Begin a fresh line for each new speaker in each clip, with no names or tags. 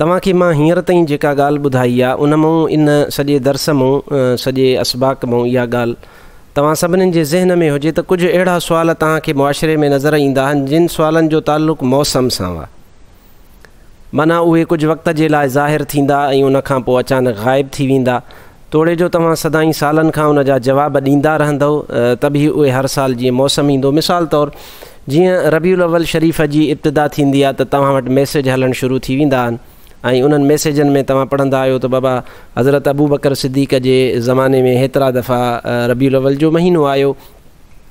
توهان کي مان هينئر تائين جيڪا ڳالهه ٻڌائي آ، ان مون ان سڄي درس مون، سڄي اسباق مون اها ڳالهه توهان سڀنين جي ذهن ۾ هجي ته ڪجهه اهڙا سوال توهان کي معاشري ۾ نظر ايندا آهن جن سوالن جو تعلق موسم سان آ. معنيٰ اهي ڪجهه وقت جي لاء ظاهر ٿيندا ۽ ان کان پوء اچانڪ غائب ٿي ويندا. توڙي جو توهان سدائين سالن کان ان جا جواب ڏيندا رهندؤ ته به اهي هر سال جيئن موسم ايندو مثال طور جيئن ربيع الاول شريف جي ابتدا ٿيندي آهي ته توهان وٽ ميسيج هلڻ شروع ٿي ويندا آهن ۽ انهن ميسيجن ۾ توهان پڙهندا آهيو ته بابا حضرت ابوبڪر صديق جي زماني ۾ هيترا دفعا ربيع الاول جو مهينو آيو،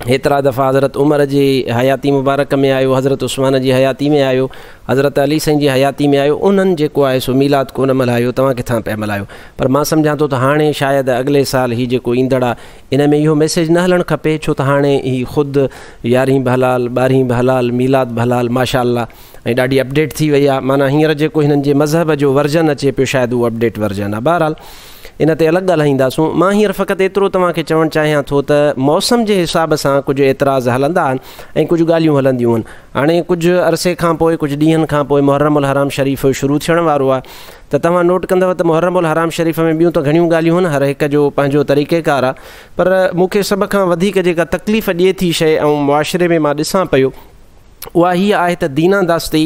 هيترا دفعا حضرت عمر جي حياتي مبارڪ ۾ آيو، حضرت عثمان جي حياتي ۾ آيو، حضرت علي سائين جي حياتي ۾ آيو، انهن جيڪو آهي سو ميلاد ڪونه ملهايو، توهان ڪٿان پيا ملهايو؟ پر مان سمجهان ٿو ته هاڻي شايد اڳلي سال هي جيڪو ايندڙ آ ان ۾ اهو ميسيج نه هلڻ کپي ڇو ته هاڻي هي خود يارهين به حلال، ٻارهين به حلال، ميلاد به حلال ماشاء الله ۽ ڏاڍي اپڊيٽ ٿي وئي آ معنيٰ هينئر جيڪو هنن جي مذهب جو ورجن اچي پيو شايد اهو اپڊيٽ ورجن آ بهرحال ان تي الڳ ڳالهائينداسون مان هينئر فقط ايترو توهان کي چوڻ چاهيان ٿو ته موسم جي حساب سان ڪجهه اعتراض هلندا آهن ۽ ڪجهه ڳالهيون هلنديون آهن هاڻي ڪجهه عرصي کان پوء ڪجهه ڏينهن کان پوء محرم الحرام شريف شروع ٿيڻ وارو آهي ته توهان نوٽ ڪندؤ ته محرم الحرام شريف ۾ ٻيون ته گهڻيون ڳالهيون آهن هر هڪ جو پنهنجو طريقه ڪار آهي پر مون کي سڀ کان وڌيڪ جيڪا تڪليف ڏئي ٿي شيء ۽ معاشري ۾ مان ڏسان پيو اها هيء آهي ته دينا داستي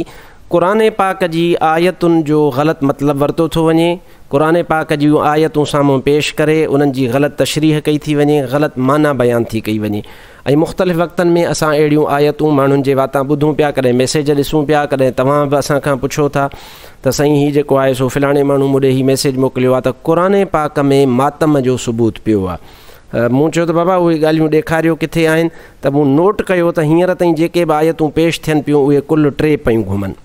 قرآن پاڪ جي آيتن جو غلط مطلب ورتو ٿو وڃي، قرآن پاڪ جون آيتون سامهون پيش ڪري انهن جي غلط تشريح ڪئي ٿي وڃي، غلط معنيٰ بيان ٿي ڪئي وڃي ۽ مختلف وقتن ۾ اسان اهڙيون آيتون ماڻهن جي واتان ٻڌون پيا، ڪڏهن ميسيج ڏسون پيا، ڪڏهن توهان به اسان کان پڇو ٿا ته سائين هي جيڪو آهي سو فلاڻي ماڻهو مون ڏي هي ميسيج موڪليو آهي ته قرآن پاڪ ۾ ماتم جو ثبوت پيو آهي. مون چيو ته بابا اهي ڳالهيون ڏيکاريو ڪٿي آهن ته مون نوٽ ڪيو ته هينئر تائين جيڪي به آيتون پيش ٿين پيون اهي ڪل ٽي پيون گهمن.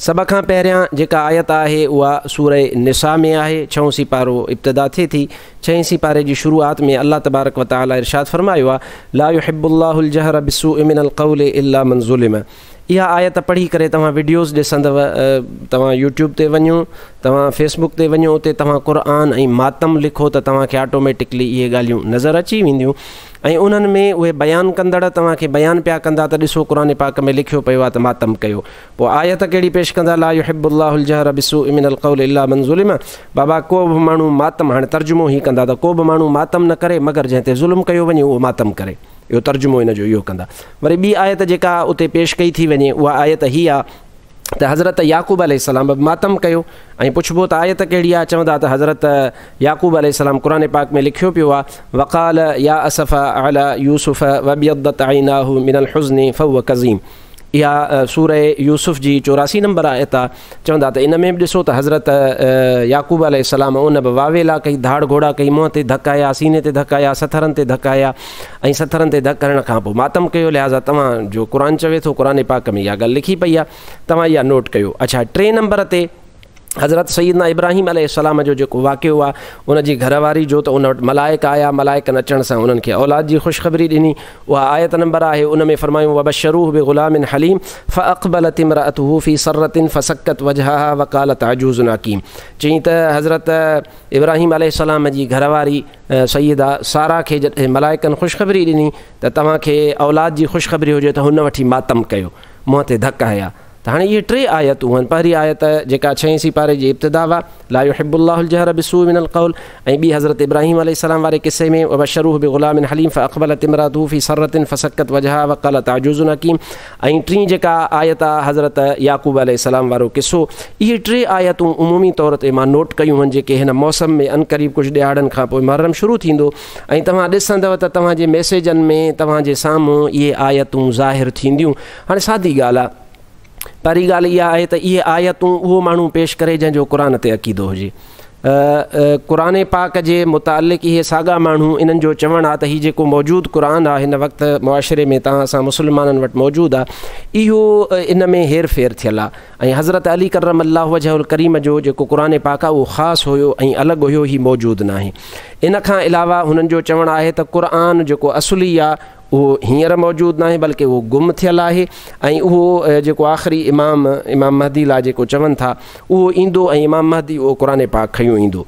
سڀ کان پهريان جيڪا آيت آهي اها سوره نساء ۾ آهي، ڇهون سيپارو ابتدا ٿئي ٿي. ڇهين سيپاري جي شروعات ۾ الله تبارڪ وتعاليٰ ارشاد فرمايو آهي، لا يحب الله الجهر بالسوء من القول الا من ظلم. اها آيت پڙهي ڪري توهان وڊيوز ڏسندؤ، توهان يوٽيوب تي وڃو، توهان فيس بڪ تي وڃو اتي توهان قرآن ۽ ماتم لکو ته توهان کي آٽوميٽڪلي اهي ڳالهيون نظر اچي وينديون ۽ انهن ۾ اهي بيان ڪندڙ توهان کي بيان پيا ڪندا ته ڏسو قرآن پاڪ ۾ لکيو پيو آهي ته ماتم ڪيو پوء آيت ڪهڙي پيش ڪندا لا يحب الله الجهر بالسوء من القول الا من ظلم بابا ڪو به ماڻهو ماتم هاڻي ترجمو هي ڪندا ته ڪو به ماڻهو ماتم نه ڪري مگر جنهن تي ظلم ڪيو وڃي اهو ماتم ڪري اهو ترجمو ان جو اهو ڪندا وري ٻي آيت جيڪا اتي پيش ڪئي ٿي وڃي اها آيت هي آهي ته حضرت يعقوب عليه السلام به ماتم ڪيو ۽ پڇبو ته آيت ڪهڙي آهي چوندا ته حضرت يعقوب عليه السلام قرآن پاڪ ۾ لکيو پيو آهي وقال يا اسف على يوسف وابيضت عيناه من الحزن فهو كظيم اها سوره يوسف جي 84 نمبر آيت آهي چوندا ته ان ۾ به ڏسو ته حضرت يعقوب عليه السلام ان به واويلا ڪئي ڌاڙ گهوڙا ڪئي منهن تي ڌڪ آيا سيني تي ڌڪ آيا سٿرن تي ڌڪ آيا ۽ سٿرن تي ڌڪ هڻڻ کان پوء ماتم ڪيو لهٰذا توهان جو قرآن چوي ٿو قرآن پاڪ ۾ اها ڳالهه لکي پئي آهي توهان اها نوٽ ڪيو اڇا ٽئين نمبر تي حضرت سيدنا ابراهيم عليه السلام جو جيڪو واقعو آهي ان جي گهر واري جو ته ان وٽ ملائڪ آيا ملائڪن اچڻ سان انهن کي اولاد جي خوشخبري ڏني اها آيت نمبر آهي ان ۾ فرمايون وبشروه بغلام حليم فاقبلت امراته في صرة فسكت وجهها وقالت عجوز عقيم چيائين ته حضرت ابراهيم عليه السلام جي گهر واري سيده سارا کي جڏهن ملائڪن خوشخبري ڏني ته توهان کي اولاد جي خوشخبري هجي ته هن وٺي ماتم ڪيو منهن تي ڌڪ هنيا ته هاڻي اهي ٽي آيتون آهن پهرين آيت جيڪا ڇهين سيپاري جي ابتدا هئا لا يحب الله الجهر بالسوء من القول ۽ ٻي حضرت ابراهيم عليه السلام واري قصي ۾ وبشروه بغلام حليم فاقبلت امراته في صرة فسكت وجهها وقالت عجوز عقيم ۽ ٽين جيڪا آيت آ حضرت يعقوب عليه السلام وارو قصو، اهي ٽي آيتون عمومي طور تي مان نوٽ ڪيون هن جيڪي هن موسم ۾ عنقريب ڪجهه ڏهاڙن کان پوء محرم شروع ٿيندو ۽ توهان ڏسندؤ ته توهان جي ميسيجن ۾ توهان جي سامهون اهي آيتون ظاهر ٿينديون. هاڻي سادي ڳالهه آ. پهرين ڳالهه اها آهي ته اهي آيتون اهو ماڻهو پيش ڪري جنهن جو قرآن تي عقيدو هجي. قرآن پاڪ جي متعلق اهي ساڳا ماڻهو انهن جو چوڻ آهي ته هي جيڪو موجود قرآن آهي هن وقت معاشري ۾ توهان اسان مسلمانن وٽ موجود آهي اهو ان ۾ هير ڦير ٿيل آهي ۽ حضرت علي ڪرم الله وجهه الڪريم جو جيڪو قرآن پاڪ آهي اهو خاص هيو ۽ الڳ هيو هي موجود ناهي ان کان علاوه هنن جو چوڻ آهي ته قرآن جيڪو اصلي آهي اهو هينئر موجود ناهي بلڪه اهو گم ٿيل آهي ۽ اهو جيڪو آخري امام امام مهدي لاء جيڪو چون ٿا اهو ايندو ۽ امام مهدي اهو قرآن پاڪ کنيو ايندو.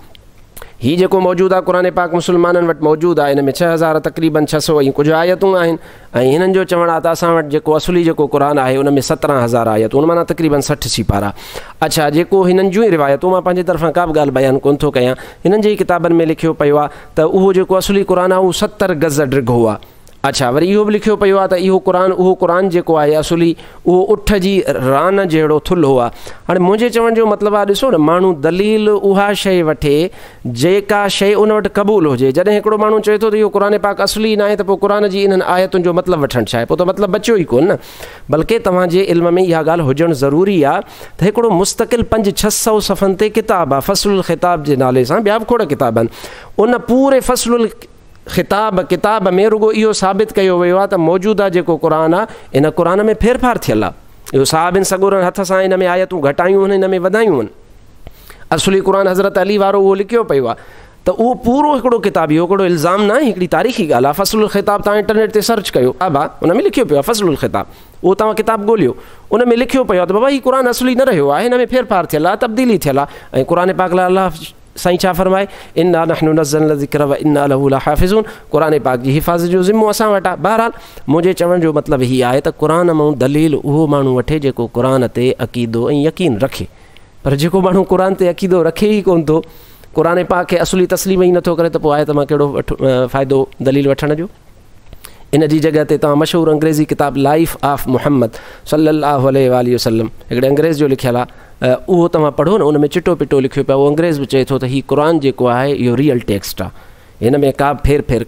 هي جيڪو موجوده قرآن پاڪ مسلمانن وٽ موجود آهي ان ۾ 6000 تقريبن 600 ۽ ڪجهه آيتون آهن ۽ هنن جو چوڻ آهي ته اسان وٽ جيڪو اصلي جيڪو قرآن آهي ان ۾ 17000 آيتون معنيٰ تقريبن 60 سيپارا. اڇا جيڪو هنن جون ئي روايتون، مان پنهنجي طرفان ڪا به ڳالهه بيان ڪونه ٿو ڪيان، هنن جي ئي ڪتابن ۾ لکيو پيو آهي ته اهو جيڪو اصلي قرآن آهي اهو 70 گز ڊگهو آهي. اڇا وري اهو به لکيو پيو آهي ته اهو قرآن اهو قرآن جيڪو آهي اصلي اهو اٺ جي ران جهڙو ٿلهو آهي. هاڻي منهنجي چوڻ جو مطلب آهي ڏسو نه ماڻهو دليل اها شيء وٺي جيڪا شيء ان وٽ قبول هجي. جڏهن هڪڙو ماڻهو چوي ٿو ته اهو قرآن پاڪ اصلي ناهي ته پوء قرآن جي انهن آيتن جو مطلب وٺڻ ڇا آهي؟ پوء ته مطلب بچيو ئي ڪونه نه. بلڪه توهان جي علم ۾ اها ڳالهه هجڻ ضروري آهي ته هڪڙو مستقل پنج ڇهه سئو صفحن تي ڪتاب آهي فصل الخطاب جي نالي سان، ٻيا به کوڙ ڪتاب آهن. ان پوري فصل خطاب ڪتاب ۾ رڳو اهو ثابت ڪيو ويو آهي ته موجوده جيڪو قرآن آهي ان قرآن ۾ ڦيرڦار ٿيل آهي. اهو صحابين سڳورن هٿ سان ان ۾ آيتون گهٽايون آهن، ان ۾ وڌايون آهن. اصلي قرآن حضرت علي وارو اهو لکيو پيو آهي ته اهو پورو هڪڙو ڪتاب، اهو هڪڙو الزام نه آهي، هڪڙي تاريخي ڳالهه آهي. فصل الخطاب توهان انٽرنيٽ تي سرچ ڪيو آهي، ان ۾ لکيو پيو آهي فصل الخطاب، اهو توهان ڪتاب ڳوليو، ان ۾ لکيو پيو آهي ته بابا هي قرآن اصلي نه رهيو آهي، هن ۾ ڦيرڦار ٿيل آهي، تبديلي ٿيل آهي. ۽ قرآن پاڪ لاء الله سائين ڇا فرمائي، انا نحن نزلنا الذڪر وانا له لحافظون، قرآن پاڪ جي حفاظت جو ذمو اسان وٽ آهي. بهرحال منهنجي چوڻ جو مطلب هي آهي ته قرآن مان دليل اهو ماڻهو وٺي جيڪو قرآن تي عقيدو ۽ يقين رکي، پر جيڪو ماڻهو قرآن تي عقيدو رکي ئي ڪونه ٿو، قرآن پاڪ کي اصلي تسليم ئي نٿو ڪري ته پوء آيت مان ڪهڙو فائدو دليل وٺڻ جو؟ ان جي جڳهه تي توهان مشهور انگريزي ڪتاب لائف آف محمد صلي الله عليه واٰله وسلم هڪڙي انگريز جو لکيل آهي، اهو توهان پڙهو نه، ان ۾ چٽو پٽو لکيو پيو آهي. اهو انگريز به چئي ٿو ته هي قرآن جيڪو آهي اهو ريئل ٽيڪسٽ آهي، هن ۾ ڪا به ڦير ڦير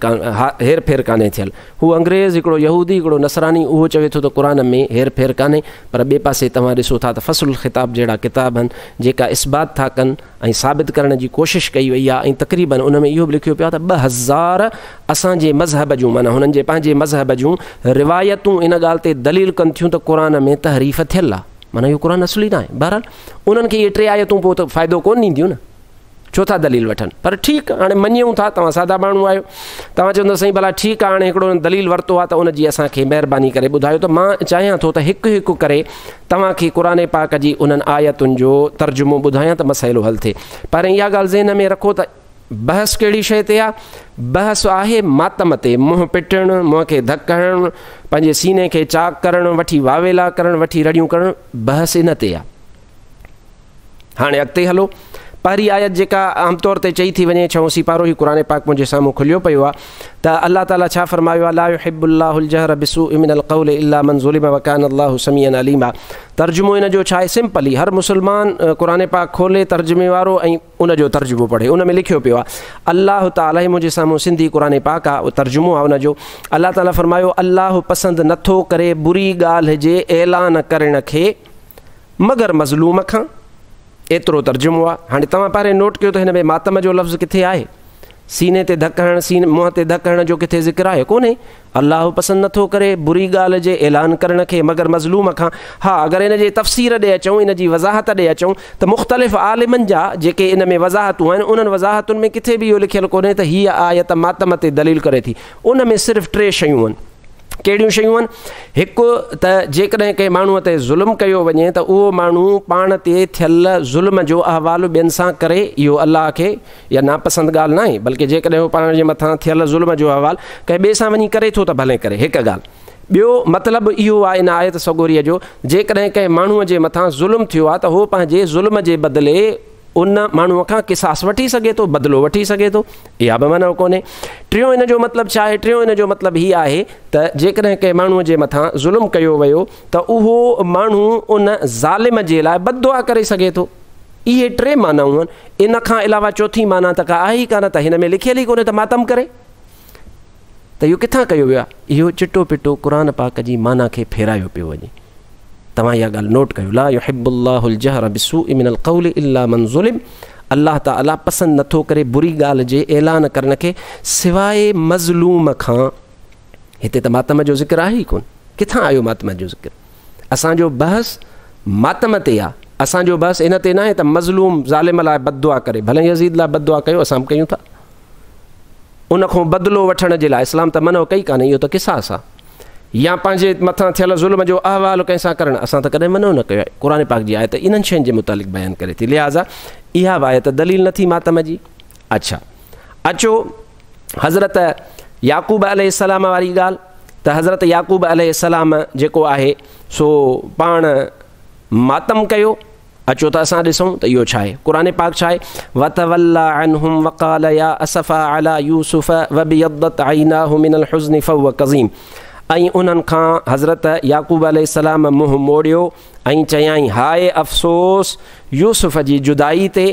هير ڦير ڪانهي ٿيل. هو انگريز هڪڙو يهودي هڪڙو نصراني اهو چوي ٿو ته قرآن ۾ هير ڦير ڪانهي، پر ٻئي پاسي توهان ڏسو ٿا ته فصل الخطاب جهڙا ڪتاب آهن جيڪا اثبات ٿا ڪن ۽ ثابت ڪرڻ جي ڪوشش ڪئي وئي آهي ۽ تقريبن ان ۾ اهو به لکيو پيو آهي ته 2000 اسان جي مذهب جون معنيٰ هنن جي پنهنجي مذهب جون روايتون ان ڳالهه تي دليل ڪن ٿيون ته قرآن ۾ تحريف ٿيل آهي، معنيٰ اهو قرآن اصلي ناهي. بهرحال انهن کي اهي ٽي آيتون پوء ته فائدو ڪونه ڏينديون نه، ڇو ٿا دليل وٺن؟ پر ٺيڪ هاڻي مڃيون ٿا توهان سادا ماڻهو آهيو، توهان چوندو سائين ڀلا ٺيڪ آهي هاڻي هڪڙو دليل ورتو آهي ته ان جي اسان کي مهرباني ڪري ٻڌايو ته مان چاهيان ٿو ته هڪ هڪ ڪري توهان کي قرآن پاڪ جي انهن آيتن جو ترجمو ٻڌايان ته مسئلو حل ٿئي. پر اها ڳالهه ذهن ۾ رکو ته بحث ڪهڙي شيء تي آهي؟ بحث آهي ماتم تي، منهن پٽڻ، منهن کي ڌڪ هڻڻ، پنهنجي سيني کي چاڪ ڪرڻ، وٺي واويلا ڪرڻ، وٺي رڙيون ڪرڻ، بحث ان تي آهي. هاڻي اڳتي هلو. پهرين آيت جيڪا عام طور تي چئي ٿي وڃي، ڇهون سيپارو، هي قرآن پاڪ منهنجي سامهون کليو پيو آهي ته الله تعاليٰ ڇا فرمايو آهي، لا يحب الله الجهر بالسوء من القول الا من ظلم وڪان الله سميعا عليما. ترجمو ان جو ڇا آهي؟ سمپلي هر مسلمان قرآن پاڪ کولي ترجمي وارو ۽ ان جو ترجمو پڙهي. ان ۾ لکيو پيو آهي الله تعاليٰ، هي منهنجي سامهون سنڌي قرآن پاڪ آهي، اهو ترجمو آهي ان جو. الله تعاليٰ فرمايو الله پسند نٿو ڪري بري ڳالهه جي اعلان ڪرڻ کي مگر مظلوم کان. ايترو ترجمو آهي. هاڻي توهان پهرين نوٽ ڪيو ته هن ۾ ماتم جو لفظ ڪٿي آهي؟ سيني تي ڌڪ هڻڻ، سيني منهن تي ڌڪ هڻڻ جو ڪٿي ذڪر آهي؟ ڪونهي. الله پسند نٿو ڪري بري ڳالهه جي اعلان ڪرڻ کي مگر مظلوم کان. ها اگر ان جي تفسير ڏي اچون، ان جي وضاحت ڏي اچون ته مختلف عالمن جا جيڪي ان ۾ وضاحتون آهن، انهن وضاحتن ۾ ڪٿي به اهو لکيل ڪونهي ته هيء آيت ماتم تي دليل ڪري ٿي. ان ۾ صرف ٽي شيون آهن. ڪهڙيون شيون آهن؟ هڪ ته جيڪڏهن ڪنهن ماڻهوء تي ظلم ڪيو وڃي ته اهو ماڻهو پاڻ تي ٿيل ظلم جو احوال ٻين سان ڪري، اهو الله کي يا ناپسند ڳالهه ناهي، بلڪه جيڪڏهن هو پاڻ جي مٿان ٿيل ظلم جو احوال ڪنهن ٻئي سان وڃي ڪري ٿو ته ڀلي ڪري. هڪ ڳالهه. ٻيو مطلب اهو آهي ان آيت سڳوريء جو، جيڪڏهن ڪنهن ماڻهوء جي مٿان ظلم ٿيو آهي ته هو پنهنجي ظلم جي بدلي ان ماڻهوء کان قصاص وٺي سگهي ٿو، بدلو وٺي سگهي ٿو، اها به منع ڪونهي. ٽيون ان جو مطلب ڇا آهي؟ ٽيون ان جو مطلب هي آهي ته جيڪڏهن ڪنهن ماڻهوء جي مٿان ظلم ڪيو ويو ته اهو ماڻهو ان ظالم جي لاء بد دعا ڪري سگهي ٿو. اهي ٽي معنائون آهن. ان کان علاوه چوٿين معنيٰ ته ڪا آهي ئي ڪانه ته هن ۾ لکيل ئي ڪونهي ته ماتم ڪري. ته اهو ڪٿان ڪيو ويو آهي؟ اهو چٽو پٽو قرآن پاڪ جي معنيٰ کي ڦيرايو پيو وڃي. توهان اها ڳالهه نوٽ ڪيو، لا يحب الله الجهر بالسوء من القول الا من ظلم، الله تعاليٰ پسند نٿو ڪري بري ڳالهه جي اعلان ڪرڻ کي سواء مظلوم کان. هتي ته ماتم جو ذڪر آهي ئي ڪونه، ڪٿان آيو ماتم جو ذڪر؟ اسان جو بحث ماتم تي آهي، اسان جو بحث ان تي ناهي ته مظلوم ظالم لاء بد دعا ڪري، ڀلي يزيد لاء بد دعا ڪيو، اسان به ڪيون ٿا. ان کان بدلو وٺڻ جي لاء اسلام ته منع ڪئي ڪانهي، اهو ته قصاص آهي. يا پنهنجي مٿان ٿيل ظلم جو احوال ڪنهن سان ڪرڻ اسان ته ڪڏهن منع نه ڪيو آهي. قرآن پاڪ جي آيت انهن شين جي متعلق بيان ڪري ٿي، لهٰذا اها به آيت دليل نه ٿي ماتم جي. اڇا اچو حضرت يعقوب عليه السلام واري ڳالهه ته حضرت يعقوب عليه السلام جيڪو آهي سو پاڻ ماتم ڪيو. اچو ته اسان ڏسون ته اهو ڇا آهي. قرآن پاڪ ڇا آهي؟ وتولي عنهم وقال يا اسفا علي يوسف وابيضت عيناه من الحزن فهو ڪظيم ۽ انهن کان حضرت يعقوب عليه السلام منهن موڙيو ۽ چيائين هاء افسوس يوسف جي جدائي تي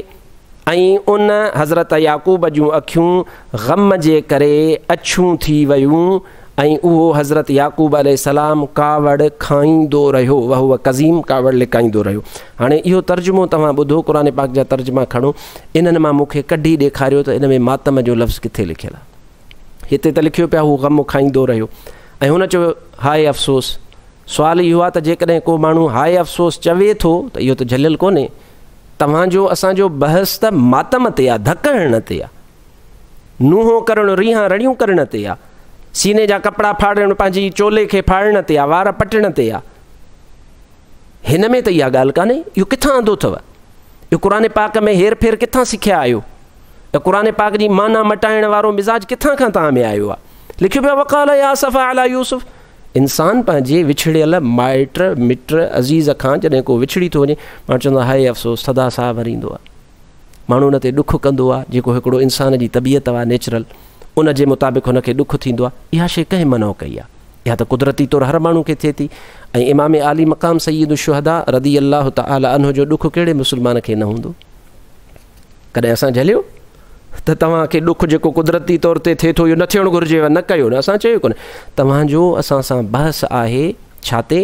۽ ان حضرت يعقوب جون اکيون غم جي ڪري اڇيون ٿي ويون ۽ اهو حضرت يعقوب عليه السلام ڪاوڙ کائيندو رهيو وهو ڪظيم ڪاوڙ لڪائيندو رهيو. هاڻي اهو ترجمو توهان ٻڌو قرآن پاڪ جا ترجما کڻو انهن مان مون کي ڪڍي ڏيکاريو ته ان ۾ ماتم جو لفظ ڪٿي لکيل آهي. هتي ته لکيو پيو هو غم کائيندو رهيو ۽ هن چيو هاء افسوس. سوال اهو آهي ته جيڪڏهن ڪو ماڻهو هاء افسوس چوي ٿو ته اهو ته جهليل ڪونهي. توهان جو اسان جو بحث ته ماتم تي آ، ڌڪ هڻڻ تي آ، نوحو ڪرڻ، ريهان رڙيون ڪرڻ تي آ، سيني جا ڪپڙا ڦاڙڻ، پنهنجي چولي کي ڦاڙڻ تي آ، وار پٽڻ تي آ. هن ۾ ته اها ڳالهه ڪانهي. اهو ڪٿان آندو اٿو؟ اهو قرآن پاڪ ۾ هير ڦير ڪٿان سکيا آهيو؟ ۽ قرآن پاڪ جي معنيٰ مٽائڻ وارو مزاج ڪٿان کان توهان ۾ آيو آ؟ لکيو پيو وقال يا اسفا علي يوسف. انسان پنهنجي وڇڙيل مائٽ، مٽ، عزيز کان جڏهن ڪو وڇڙي ٿو وڃي، ماڻهو چوندو آهي هاء افسوس، ٿڌا ساهه ڀريندو آهي. ماڻهو ان تي ڏک ڪندو آهي، جيڪو هڪڙو انسان جي طبيعت آهي نيچرل، ان جي مطابق هن کي ڏک ٿيندو آهي. اها شيء ڪنهن منع ڪئي آهي؟ اها ته قدرتي طور هر ماڻهو کي ٿئي ٿي ۽ امام عالي مقام سيد الشهداء رضي الله تعالٰي عنه جو ڏک ڪهڙي مسلمان کي نه هوندو؟ ڪڏهن اسان جهليو ته توهان کي ڏک جيڪو قدرتي طور تي ٿئي ٿو اهو نه ٿيڻ گهرجي نه ڪيو نه اسان چيو ڪونه توهان جو اسان سان بحث آهي ڇا تي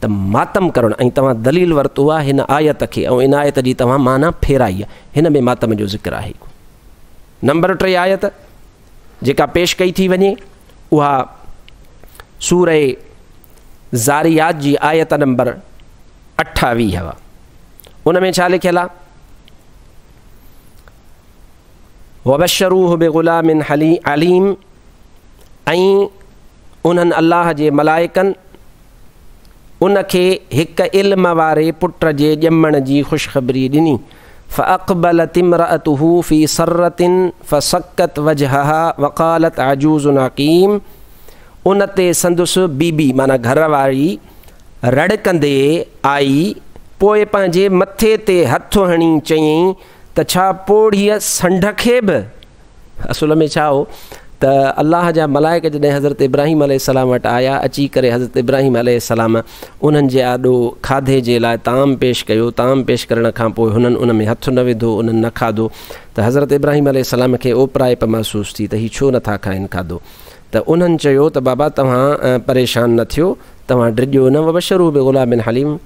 ته ماتم ڪرڻ ۽ توهان دليل ورتو آهي هن آيت کي ۽ ان آيت جي توهان معنيٰ ڦيرائي آهي هن ۾ ماتم جو ذڪر آهي نمبر 3 آيت جيڪا پيش ڪئي ٿي وڃي اها سوره ذاريات جي آيت نمبر 28 هوا ان ۾ ڇا لکيل آهي؟ وبشروه بغلام عليم ۽ انهن الله جي ملائڪن ان کي هڪ علم واري پٽ جي ڄمڻ جي خوشخبري ڏني. فاقبلت امراته في صرة فصڪت وجهها وقالت عجوز عقيم ان تي سندس بي بي معنيٰ گهر واري رڙ ڪندي آئي، پوء پنهنجي مٿي تي هٿ هڻي چيائين ته ڇا پوڙهيء سنڍ کي به؟ اصل ۾ ڇا هو ته الله جا ملائڪ جڏهن حضرت ابراهيم عليه السلام وٽ آيا، اچي ڪري حضرت ابراهيم عليه السلام انهن جي آڏو کاڌي جي لاء طعام پيش ڪيو، طعام پيش ڪرڻ کان پوء هنن ان ۾ هٿ نه وڌو، انهن نه کاڌو ته حضرت ابراهيم عليه السلام کي اوپرائپ محسوس ٿي ته هي ڇو نٿا کائن کاڌو؟ ته انهن چيو ته بابا توهان پريشان نه ٿيو، توهان ڊڄو نه، وبشروه بغلام حليم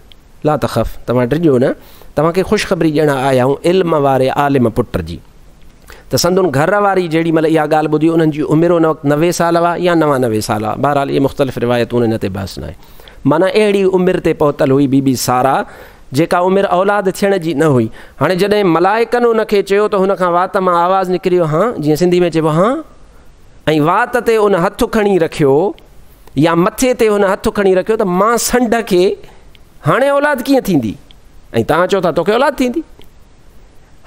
لا تخف، توهان ڊڄو نه، توهان کي خوشخبري ڏيڻ آيا آهيون علم واري عالم پٽ جي. ته سندن گهر واري جيڏي مهل اها ڳالهه ٻڌي انهن جي عمر ان وقت 90 سال هئا يا 99 سال هئا، بهرحال اهي مختلف روايتون ان تي بحث ناهي. معنيٰ اهڙي عمر تي پهتل هئي بي بي سارا جيڪا عمر اولاد ٿيڻ جي نه هئي. هاڻي جڏهن ملائڪن ان کي چيو ته هن کان وات مان آواز نڪري ويو هان، جيئن سنڌي ۾ چئبو هان، ۽ وات تي ان هٿ کڻي رکيو يا مٿي تي هن هٿ کڻي رکيو ته مان سنڍ کي هاڻي اولاد ڪيئن ٿيندي؟ ۽ توهان چئو ٿا توکي اولاد ٿيندي.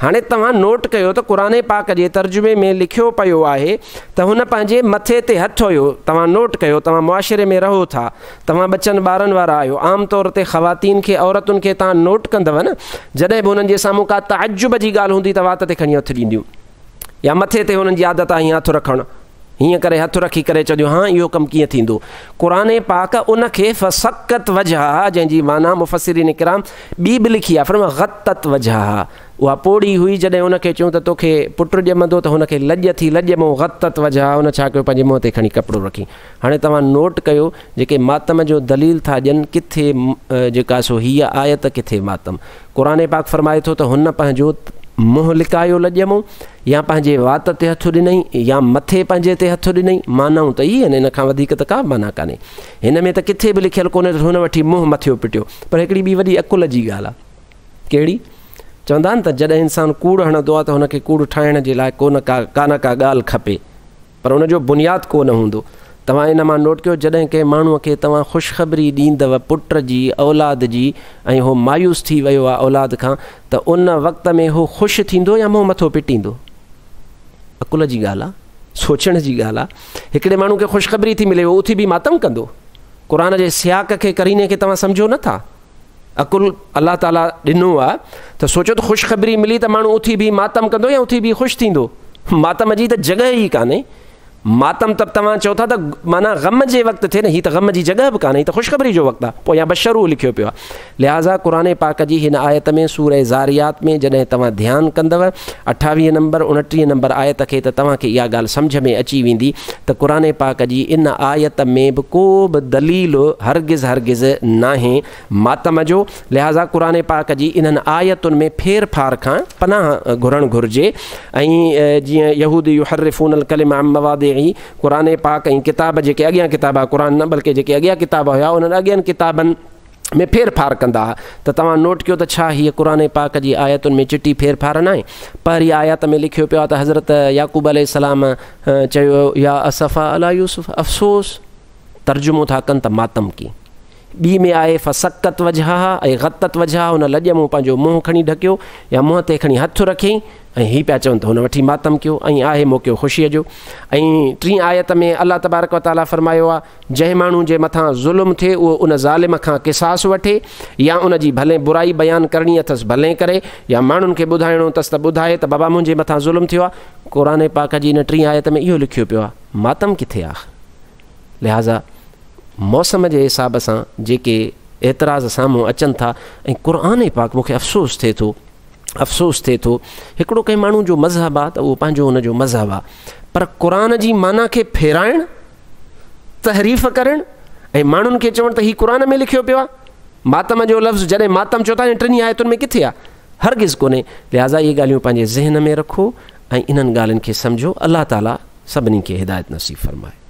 هاڻي توهان نوٽ ڪيو ته قرآن پاڪ جي ترجمي ۾ لکيو پيو آهي ته هن پنهنجي مٿي تي هٿ هيو. توهان نوٽ ڪيو توهان معاشري ۾ رهو ٿا، توهان ٻچن ٻارن وارا آهيو، عام طور تي خواتين کي عورتن کي توهان نوٽ ڪندؤ نه جڏهن به هنن جي سامهون ڪا تعجب جي ڳالهه هوندي ته وات تي کڻي هٿ ڏينديون. يا مٿي تي هنن جي عادت آهي هيئن هٿ رکڻ، هيئن ڪري هٿ رکي ڪري چونديون هان اهو ڪم ڪيئن ٿيندو؟ قرآن پاڪ ان کي فصڪت وجهها جنهن جي معنيٰ مفسرين ڪرام ٻي به لکي آهي فرمايو غطت وجهها اها پوڙهي هئي جڏهن ان کي چيون ته توکي پٽ ڄمندو ته هن کي لڄ ٿي لڄ مون غطت وجهها ان ڇا ڪيو پنهنجي منهن تي کڻي ڪپڙو رکي هاڻي توهان نوٽ ڪيو جيڪي ماتم جو دليل ٿا ڏين ڪٿي جيڪا سو هيء آيت ڪٿي ماتم قرآن پاڪ فرمائي ٿو ته هن پنهنجو منهن لڪايو لڄ مون يا پنهنجي وات تي هٿ ڏنئي يا مٿي پنهنجي تي هٿ ڏنئي معنائون ته اهي آهن ان کان وڌيڪ ته ڪا به معنيٰ ڪانهي هن ۾ ته ڪٿي به لکيل ڪونهي ته هن وٺي منهن مٿيو پٽيو پر هڪڙي ٻي وڏي عقل جي ڳالهه آهي ڪهڙي چوندا آهن ته جڏهن انسان ڪوڙ هڻندو آهي ته هن کي ڪوڙ ٺاهڻ جي لاء ڪو نه ڪا ڪا نه ڪا ڳالهه کپي پر ان جو بنياد ڪو نه هوندو. توهان ان مان نوٽ ڪيو جڏهن ڪنهن ماڻهوء کي توهان خوشخبري ڏيندؤ پٽ جي، اولاد جي ۽ هو مايوس ٿي ويو آهي اولاد کان ته ان وقت ۾ هو خوش ٿيندو يا منهن مٿو پٽيندو؟ عقل جي ڳالهه آ، سوچڻ جي ڳالهه آ. هڪڙي ماڻهو کي خوشخبري ٿي ملي، اهو اٿي بيهي ماتم ڪندو؟ قرآن جي سياق کي، قريني کي توهان سمجهو نه ٿا. عقل الله تعاليٰ ڏنو آ ته سوچو ته خوشخبري ملي ته ماڻهو اٿي بيهي ماتم ڪندو يا اٿي بيهي خوش ٿيندو؟ ماتم جي ته جڳهه ئي ڪانهي. ماتم ته توهان چئو ٿا ته معنيٰ غم جي وقت ٿئي نه، هي ته غم جي جڳهه به ڪانهي، هي ته خوشخبري جو وقت آهي، پويان بشروه لکيو پيو آهي. لهٰذا قرآن پاڪ جي هن آيت ۾ سورة ذاريات ۾ جڏهن توهان ڌيان ڪندؤ اٺاويهه نمبر، اڻٽيهه نمبر آيت کي ته توهان کي اها ڳالهه سمجهه ۾ اچي ويندي ته قرآن پاڪ جي ان آيت ۾ به ڪو به دليل هرگز هرگز ناهي ماتم جو، لهٰذا قرآن پاڪ جي انهن آيتن ۾ ڦير ڦار کان پناهه گهرڻ گهرجي ۽ جيئن يهود يحرفون الڪلم عن مواضعه قرآن پاڪ ۽ ڪتاب جيڪي اڳيان ڪتاب هئا قرآن نه بلڪه جيڪي اڳيان ڪتاب هيا انهن اڳين ڪتابن ۾ ڦير ڦار ڪندا هئا ته توهان نوٽ ڪيو ته ڇا هيء قرآن پاڪ جي آيتن ۾ چٽي ڦير ڦار ناهي پهرين آيت ۾ لکيو پيو آهي ته حضرت يعقوب عليه السلام چيو يا اسفا علي يوسف افسوس ترجمو ٿا ڪن ته ماتم ڪي ٻي ۾ آهي فسڪت وجهها ۽ غطت وجهها هن لڄ مون پنهنجو منهن کڻي ڍڪيو يا منهن تي کڻي هٿ رکيائين ۽ هي پيا چون ته هن وٺي ماتم ڪيو ۽ آهي موقعو خوشيء جو ۽ ٽين آيت ۾ الله تبارڪ وتعاليٰ فرمايو آهي جنهن ماڻهو جي مٿان ظلم ٿئي اهو ان ظالم کان قصاص وٺي يا ان جي ڀلين برائي بيان ڪرڻي اٿس ڀلين ڪري يا ماڻهن کي ٻڌائڻو اٿس ته ٻڌائي ته بابا منهنجي مٿان ظلم ٿيو آهي قرآن پاڪ جي ان ٽين آيت ۾ اهو لکيو پيو آهي ماتم ڪٿي آخر لهٰذا موسم جي حساب سان جيڪي اعتراض سامهون اچن ٿا ۽ قرآن پاڪ مون کي افسوس ٿئي ٿو افسوس ٿئي ٿو هڪڙو ڪنهن ماڻهو جو مذهب آ ته اهو پنهنجو ان جو مذهب آ پر قرآن جي معنيٰ کي ڦيرائڻ تحريف ڪرڻ ۽ ماڻهن کي چوڻ ته هي قرآن ۾ لکيو پيو آ ماتم جو لفظ جڏهن ماتم چئو ٿا ٽنهي آيتن ۾ ڪٿي آ هرگز ڪونهي لهٰذا اهي ڳالهيون پنهنجي ذهن ۾ رکو ۽ انهن ڳالهين کي سمجهو الله تعاليٰ سڀني کي هدايت نصيب فرمائي.